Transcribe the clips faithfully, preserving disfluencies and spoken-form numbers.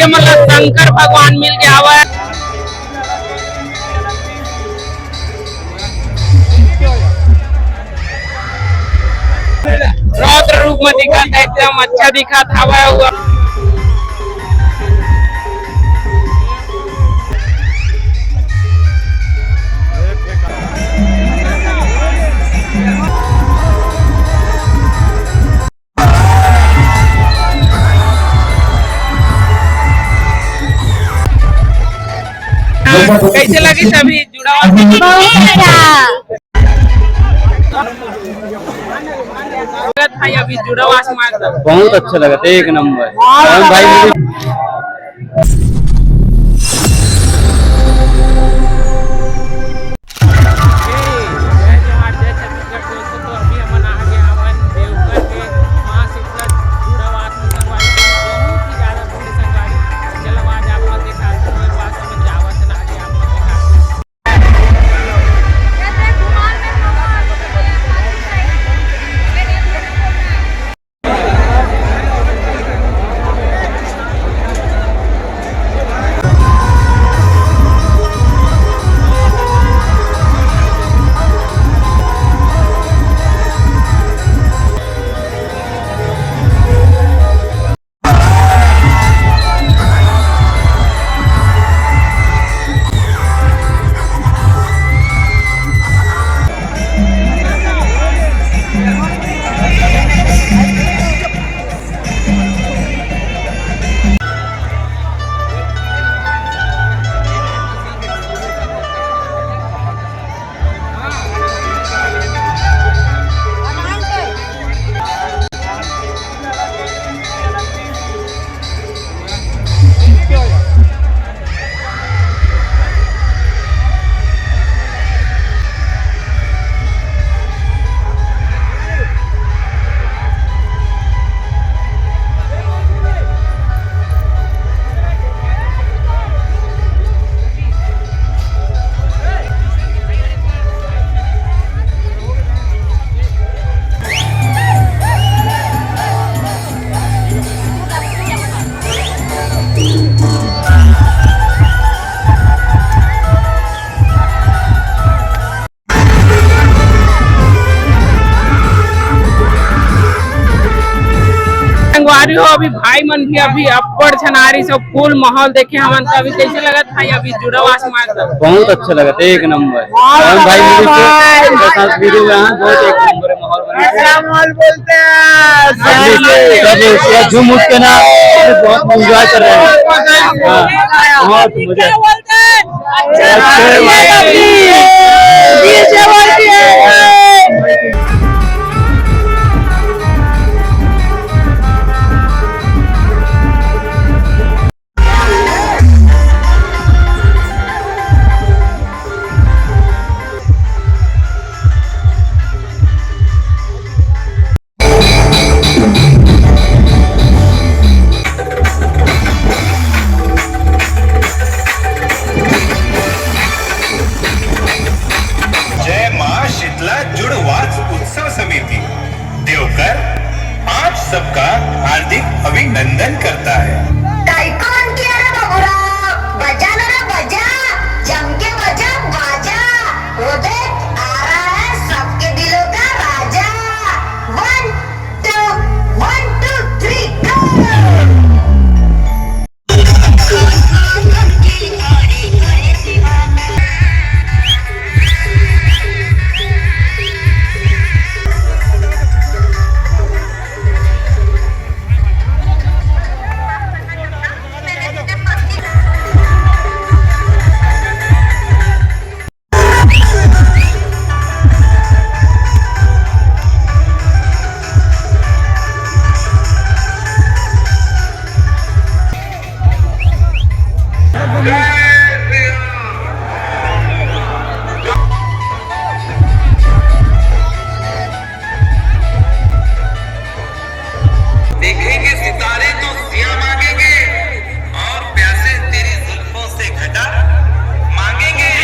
मतलब शंकर भगवान मिल के आवा है। रौद्र रूप में दिखत है, एकदम अच्छा दिखत हवा हुआ। कैसे लगी अभी जुड़ावा? बहुत अच्छा। लगत भाई अभी जुड़ावा आसमान। बहुत अच्छा लगत, एक नंबर। और भाई मुझे जय जोहार, जय छत्तीसगढ़ दोस्तों। तो अभी हमन आ गे हवन देवघर के महाशिवरात्रि जुड़ावा आसमान संगवारी। बहुत ही ज्यादा भीड़ संगवारी। चलो आज आप मन के साथ में बस हमन जावत हन, आगे आप मन के साथ। संगवारी हो, अभी भाई मन भी अभी अब्बड़ झन आ रही, सब फुल माहौल देखे हमन। तो अभी कैसे लगत भाई, अभी जुड़ावा आसमान? बहुत अच्छा लगत, एक नंबर। और भाई मेरे से के साथ वीडियो में, हाँ, बहुत एक नंबर है माहौल बना है। ऐसा माहौल बोलते हैं। सब, सब पूरा झूम उठ के ना बहुत एंजॉय कर रहे हैं। हाँ, बहुत मजा। अच्छा, अच्छा, भाई। जय मां शीतला जुड़वास उत्सव समिति देवकर आप सबका हार्दिक अभिनंदन करता है। ताई कौन किया रे बबुरा? बजा ना रे बजा, जम के बजा बाजा। वो देख आ रहा है सबके दिलों का राजा। One, two, one, two, three, go! देखेंगे सितारे तो सिया मांगेंगे और प्यासे तेरी जुल्फों से घटा मांगेंगे।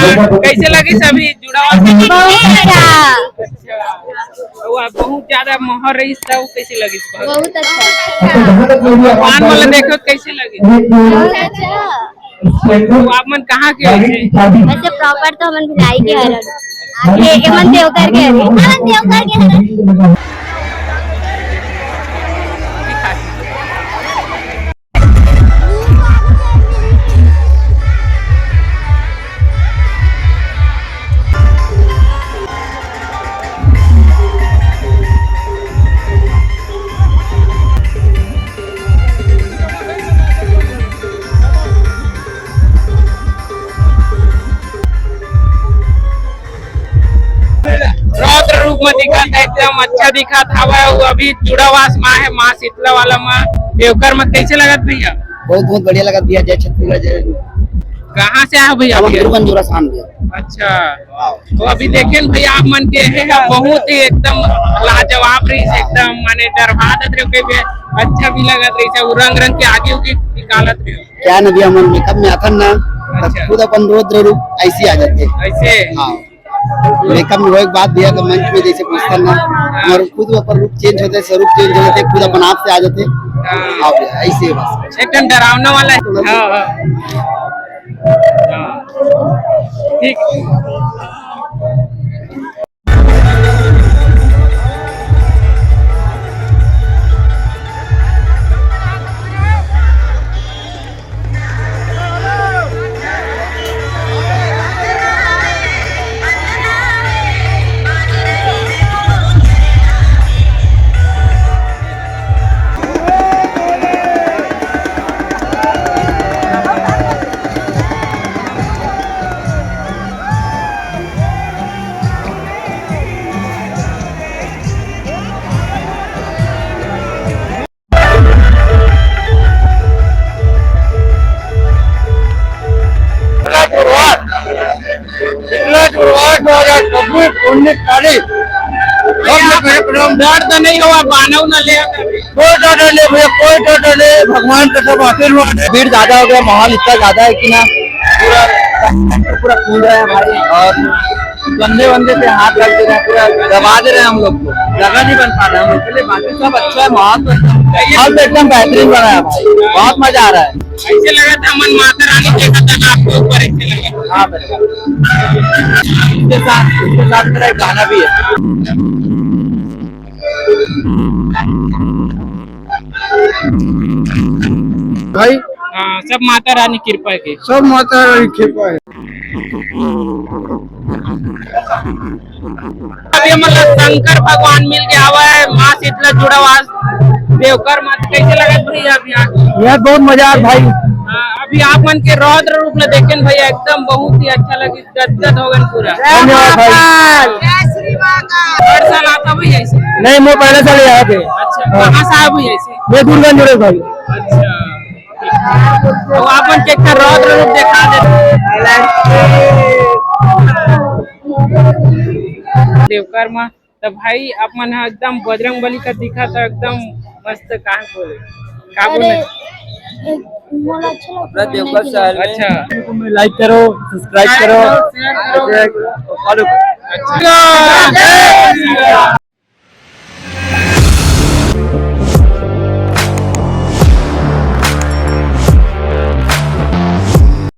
कैसे लगिस अभी जुड़ाव? बहुत अच्छा। अच्छा, तो अब बहुत ज्यादा महर रहिस, तब कैसे लगिस? बहुत अच्छा। भगवान वाला देखो कैसे लगिस? बहुत अच्छा। तो आप मन कहाँ के हो? वैसे प्रॉपर तो हमन भिलाई के हरन। ये, ये मन देवकर के हरन। हमन देवकर के हरन। रौद्र रूप में दिखत हे, एकदम अच्छा दिखत हवय। वो अभी जुड़ावास माँ हे, माँ शीतला वाला माँ, देवकर में कैसे लगत भैया? बहुत, बहुत बढ़िया लगत भैया। जय छत्तीसगढ़, जय। कहाँ से आए हो भैया हम आप? गिरवन जोरासान भैया। अच्छा, तो अभी देखें भैया, आप मन के हे, बहुत ही एकदम लाजवाब रही, एकदम माने डरवा देत रहे, कोई भी अच्छा भी लगत रही, वो रंग रंग के आगे उगे निकालत रहे। क्या ना भैया, हमन मेकअप में आथन ना, तब अच्छा। खुद अपन रौद्र रूप ऐसे आ जाथे। ऐसे? हाँ। मेकअप में होए के बाद भैया, तो मंच में जैसे पूछथन ना, हमर खुद अपन रूप चेंज होथे, स्वरूप चेंज होथे, खुद अपन आप से आ जाथे। हाँ। हाँ भैया, ऐसे बस। एकदम डरावना वाला है। हाँ, हाँ। हाँ। ठीक। इतना जुड़वा, इतना जुड़वा, दो हज़ार छब्बीस, उन्नीस तारीख। हम लोग के प्रोग्राम डर तो नहीं हुआ, बानव न ले। कोई डर नहीं भैया, कोई डर नहीं, भगवान का सब आशीर्वाद है। भीड़ ज्यादा हो गया, माहौल इतना ज्यादा है कि ना, पूरा, पूरा कूद रहा है भाई। और कंधे वंधे पे हाथ रख दे रहे हैं, पूरा दबा दे रहे हैं हम लोग को, जगह नहीं बन पा रहा है हम लोग के लिए। बाकी सब अच्छा है, माहौल तो एकदम, माहौल तो एकदम बेहतरीन बना है भाई, बहुत मजा आ रहा है। ऐसे लगा था मन माता रानी देखा था ना आपके ऊपर, ऐसे लगा। हाँ बिल्कुल। इसके साथ, इसके साथ मेरा एक गाना भी है। भाई, हाँ, सब माता रानी कृपा के। सब माता रानी कृपा है। अभी हमन ला शंकर भगवान मिल के आवा है, माँ शीतला जुड़ावास देवकर माँ, कैसे लगत भैया अभी आके? यार बहुत मजा आ भाई। हाँ, अभी आप मन के रौद्र रूप ला देखेन भैया, एकदम बहुत ही अच्छा लगिस, गदगद हो गन पूरा। धन्यवाद भाई। जय श्री महाकाल। हर साल आता भैया ऐसे? नहीं, मैं पहले साल यहाँ पे। अच्छा, हाँ। कहाँ से आए भैया ऐसे? मैं दुर्गा जुड़े भाई। अच्छा। तो आप मन के एक ठन रौद्र रूप देखा दे। देवकर माँ, तो भाई आप मन ह एकदम बजरंग बली का दिखा था, एकदम मस्त। का बोले, का बोले? अरे, मोला अच्छा लगता है। अच्छा। लाइक करो, सब्सक्राइब करो, share करो। फॉलो करो। अच्छा।